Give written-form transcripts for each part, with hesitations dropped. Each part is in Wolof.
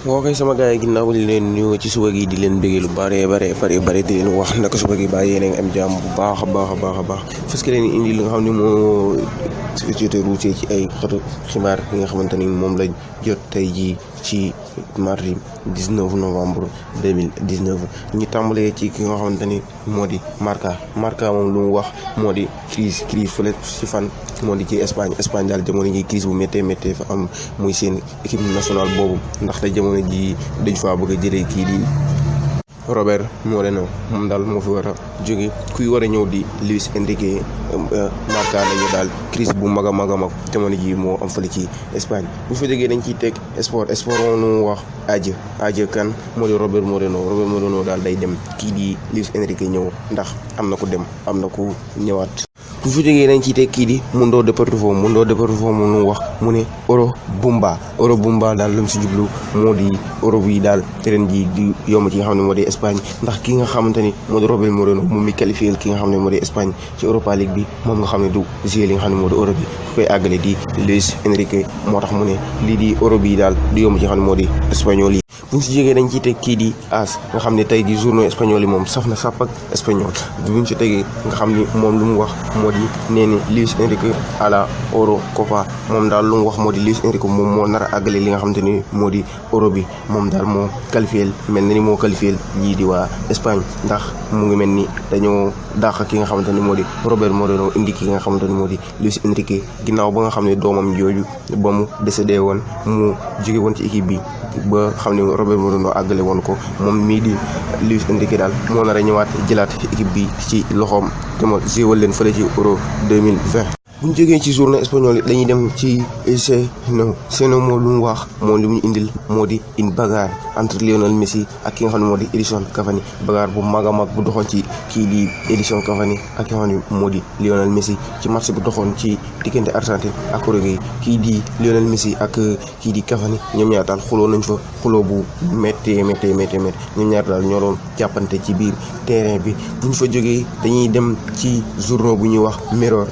Okay sama gars yi ginnaaw li leen ñëw ci suba gi di leen bëggee lu bare di leen wax naka suba gi ba yéen am jàmm bu baax a baax parce que leen indi li nga xam ne moo sécurité routière ci ay xatu xibaar yi nga xamante ni moom lañ jot tey jii ci mardi 19 novembre 2019 ñu tàmbalee ci ki nga xamante ni moo di Marca moom lu mu wax moo di crise fële ci fan moo di ci Espagne daal jamono ji crise bu méttee fa am muy seen équipe nationale boobu ndaxte jamono ji dañ faa bëgg a jëlee kii di Robert Moreno moom daal moo fi war a jóge kuy war a ñëw di Luis Enrique Marca nañu daal crise bu mag a jamono ji moo am fële ci Espagne bu fa jógee dañ ciy teg sport moom lu mu wax aje kan moo di Robert Moreno daal day dem kii di Luis Enrique ñëw ndax am na ku dem am na ku ñëwaat. bu fa jógee dañ ciy teg kii di Mundo Deportivo moom lu wax mu ne Euro Bumba daal lu mu si jublu moo di euro bi daal ren ji di yomb ci nga xam ne moo di Espagne ndax ki nga xamante ni moo di Robert Moreno moom mi qualifié ki nga xam ne moo di Espagne ci Europa League bi moom nga xam ne du jouer li nga xam ne moo di euro bi ku koy àggale di Luis Enrique moo tax mu ne lii di euro bi daal di yomb ci nga xam ne moo di espagnol yi. buñ si jógee dañ ciy teg kii di AS nga xam ne tey di journaux espagnol yi moom saf na sàpp ak espagnol buñ si tegee nga xam ni moom lu mu wax moo di nee ni Luis Enrique à la Eurocopa moom daal lu mu wax moo di Luis Enrique moom moo nar a àggale li nga xamante ni moo di euro bi moom daal moo qualifié mel na ni moo qualifié ñii di waa Espagne ndax mu ngi mel ni dañoo dàq ki nga xamante ni moo di Robert Moreno indi ki nga xamante ni moo di Luis Enrique ginnaaw ba nga xam ne doomam jooju ba mu décédé woon mu jóge woon ci équipe bi ba xam ne Robert Moreno àggale woon ko moom mii di Luis Enrique daal moo nar a ñëwaat jëlaat équipe bi ci loxoom te ma jéewal leen fële ci Euro 2020. bu ñu jógee ci journée espagnol yi dañuy dem ci Seno moo lu mu wax moo li mu indil moo di une bagarre entre Lionel Messi ak ki nga xam ne moo di Edinson Cavani bagarre bu mag a mag bu doxoon ci kii di Edinson Cavani ak ki nga xam ne moo di Lionel Messi ci match bu doxoon ci diggante Argentine ak Uruguay kii di Lionel Messi ak kii di Cavani ñoom ñaar daal xuloo nañ fa xuloo bu méttee ñoom ñaar daal ñoo doon jàppante ci biir terrain bi. bu ñu fa jógee dañuy dem ci journaux bu ñuy wax Mirror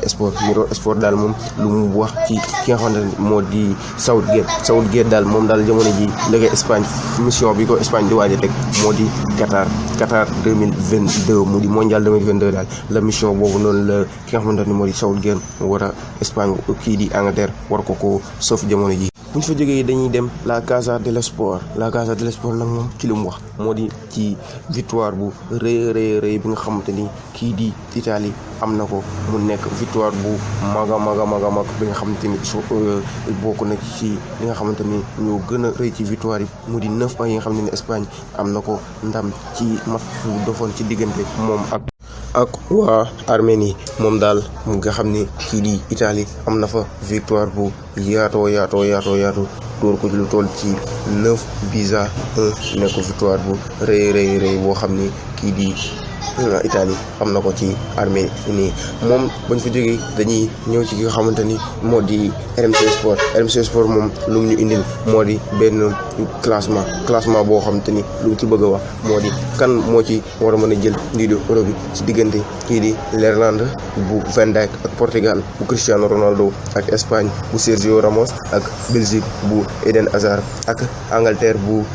Sport daal moom lu mu wax ci ki nga xamante ne moo di Southgate daal moom daal jamono ji léegi Espagne mission bi ko Espagne di waaj a teg moo di Qatar 2022 mu di mondial 2022 daal la mission boobu noonu la ki nga xamante ne moo di Southgate war a Espagne kii di Angleterre war ko sauf jamono ji. bu ñu fa jógee dañuy dem la Casa dello Sport nag moom ci li mu wax moo di ci victoire bu rëy bi nga xamante ni kii di Italie am na ko mu nekk victoire bu mag bi nga xamante ni bokk na ci li nga xamante ni ñoo gën a rëy ci victoire yi mu di 9 yi nga xam ne Espagne am na ko ndam ci match bu dofoon ci diggante moom ak waa Arménie moom daal mu nga xam ne kii di Italie am na fa victoire bu yaatoo dóor ko ci lu toll ci 9-1 nekk victoire bu rëy boo xam ne kii di Italie am na ko ci Arménie nii moom bañ fa jógee dañuy ñëw ci ki nga xamante ni moo di RMC Sport moom lu mu ñu indil moo di benn classement boo xamante ni lu mu ci bëgg a wax moo di kan moo ci war a mën a jël lii di euro bi ci diggante kii di l'Irlande bu Van Dijk ak Portugal bu Cristiano Ronaldo ak Espagne bu Sergio Ramos ak Belgique bu Eden Hazard ak Angleterre bu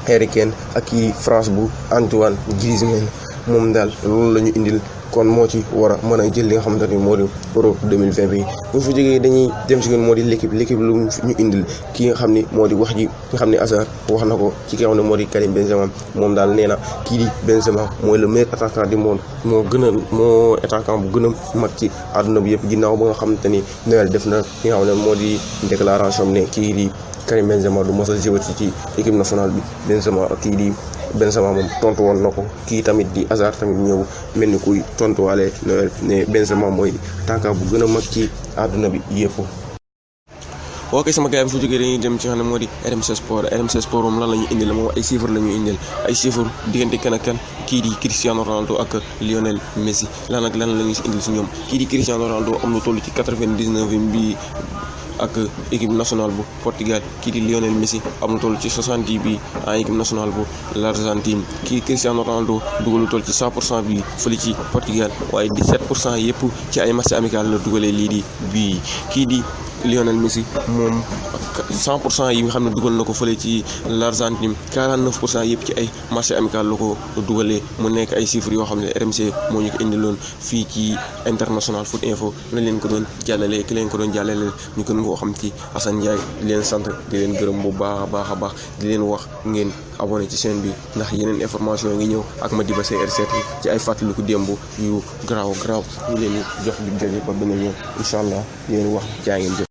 Harry Kane ak kii France bu Antoine Griezmann moom daal loolu la ñu indil kon moo ci war a mën a jël li nga xamante ni moo di Euro 2020 bi bu ñu fa jógee dañuy dem si gën moo di l'équipe lu ñu indil ki nga xam ni moo di wax ji nga xam ne Hazard wax na ko ci ki nga xam ne moo di Karim Benzema moom daal nee na kii di Benzema mooy le meilleur attaquant du monde moo attaquant bu gën a mag ci àdduna bi yëpp ginnaaw ba nga xamante ni Noël def na ki nga xam ne moo di déclaration ne kii di Karim Benzema du mos a jouer ci équipe nationale bi Benzema moom tontu woon na ko kii tamit di Hazard tamit ñëw mel ni kuy tontuwaale Noël ne Benzema mooy attaquant bu gën a mag ci àdduna bi yëpp. ok sama gars yi bu fa jógee dañuy dem ci xam ne moo di RMC Sport moom lan la ñu indil moom ay chiffres la ñu indil ay chiffres diggante kan ak kan kii di Cristiano Ronaldo ak Lionel Messi lan la ñu si indil si ñoom kii di Cristiano Ronaldo am na toll ci 99 bi ak équipe nationale bu Portugal kii di Lionel Messi am na toll ci 70 bi en équipe nationale bu l'Argentine kii Cristiano Ronaldo dugal lu toll ci 100% bi fële ci Portugal waaye 17% yëpp ci ay match amical la dugalee lii di bii kii di Lionel Messi moom 100% yi nga xam ne dugal na ko fële ci l'Argentine 49% yëpp ci ay match amical la ko dugalee mu nekk ay chiffres yoo xam ne RMC moo ñu ko indiloon fii ci International Foot Info la leen ko doon jàllale ki leen ko doon jàllale ñu gën koo xam ci Assane Ndiaye di leen sant di leen gërëm bu baax a baax di leen wax ngeen abonné ci chaîne bi ndax yeneen information ngi ñëw ak Madiba CR7 ci ay fàttaliku démb yu garaaw ñu leen di jox dig daje ba beneen yoon incha allah di leen wax jaa ngeen jëf.